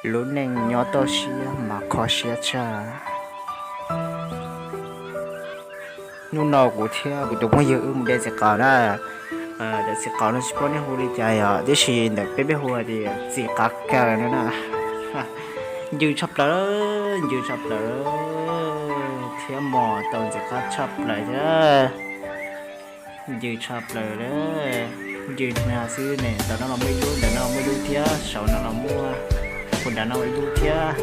Lub neej nyob toj siab mas kho siab tshaj. Hnub no kuv thiab kuv tus phooj ywg wb mus de txiv qaub na. Cov txiv qaub no tsis paub nej hu li cas yom, tiam sis ntawm peb peb hu hais tias txiv qaub kaw no na. Ncw tshaj plaws, ncw tshaj plaws thiab mos tau ntxim qab tshaj plaws thiab. Ncw tshaj plaws li. Ncw hnyav xwb ne, ntawm no los muaj ib lub, ntawm no muaj ib lub thiab, saum no los muaj, puag nram no ib lub thiab.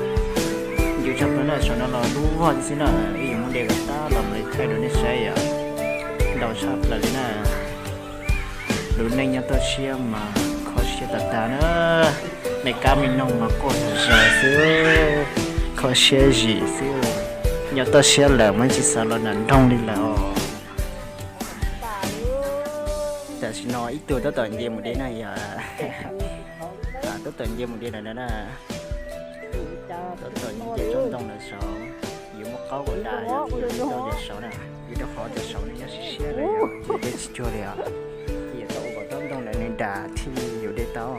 Ncw tshaj plaws na, saum no los lub vog xwb na, ib yuav muaj de kom tag los mus li thaij rau nej saib yom. Ntau tshaj plaws li na. Lub neej nyob toj siab mas kho siab tas tas na. Me kab me noog mas quaj zom zaws xwb, kho siab zim xwb. Nyob toj siab lawm mas tsis xav los nram nroog li lawm os. Tam sim no ib tug tab tom nce mus de na yom. Tab tom nce mus de lawm na. Tab tom nce tsob ntoo lawm saud. Yuav muab qaub kom dav yog thiaj li tau cov saud na. Vim rau qhov cov saud nws nyob siab siab lawm yom, yuav de tsis cuag li os. Ces yuav tau ua kom tsob ntoo lawm nws dav thiaj li yuav de tau.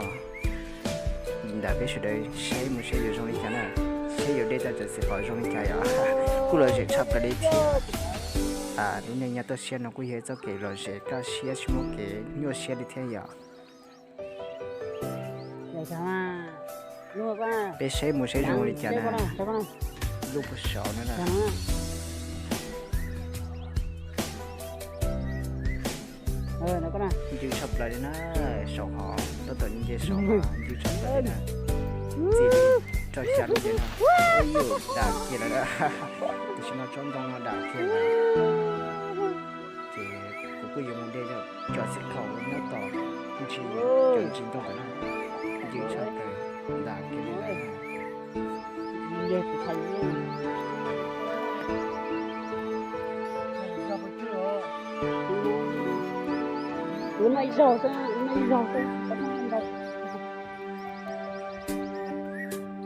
Ntawm peb sawv daws saib mus saib yuav zoo li cas na, saib yuav de tau cov txiv qaub zoo li cas yom. Kuj lom zem tshaj plaws li thiab. Lub neej nyob toj siab no kuj yog ib txoj kev lom zem kaj siab tsis muaj kev nyuaj siab li thiab yom. Peb saib mus saib zoo li cas na. Lub puag saud no na. Ncw tshaj plaws li na, saum hov tab tom nce saum hov ncw tshaj plaws li na. Txiv rau xya lub ces no, ub, yus dam kiag lawm. Tam sim no tsob ntoo no dam kiag lawm. Ces kuv kuj yuav mus de cov txiv qaub nyob tom ntsis, cov ntsis ntoo tom no, ncw tshaj plaws, dam kiag li lawm. Tus no ib zaug xwb, tus no ib zaug xwb, tus no ntau.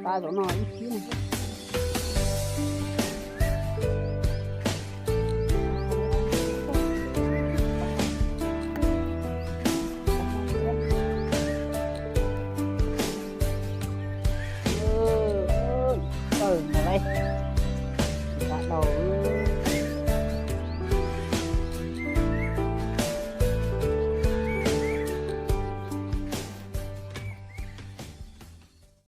Pab zaum no ib kib. Tawm mus lawm, tsis tau dau.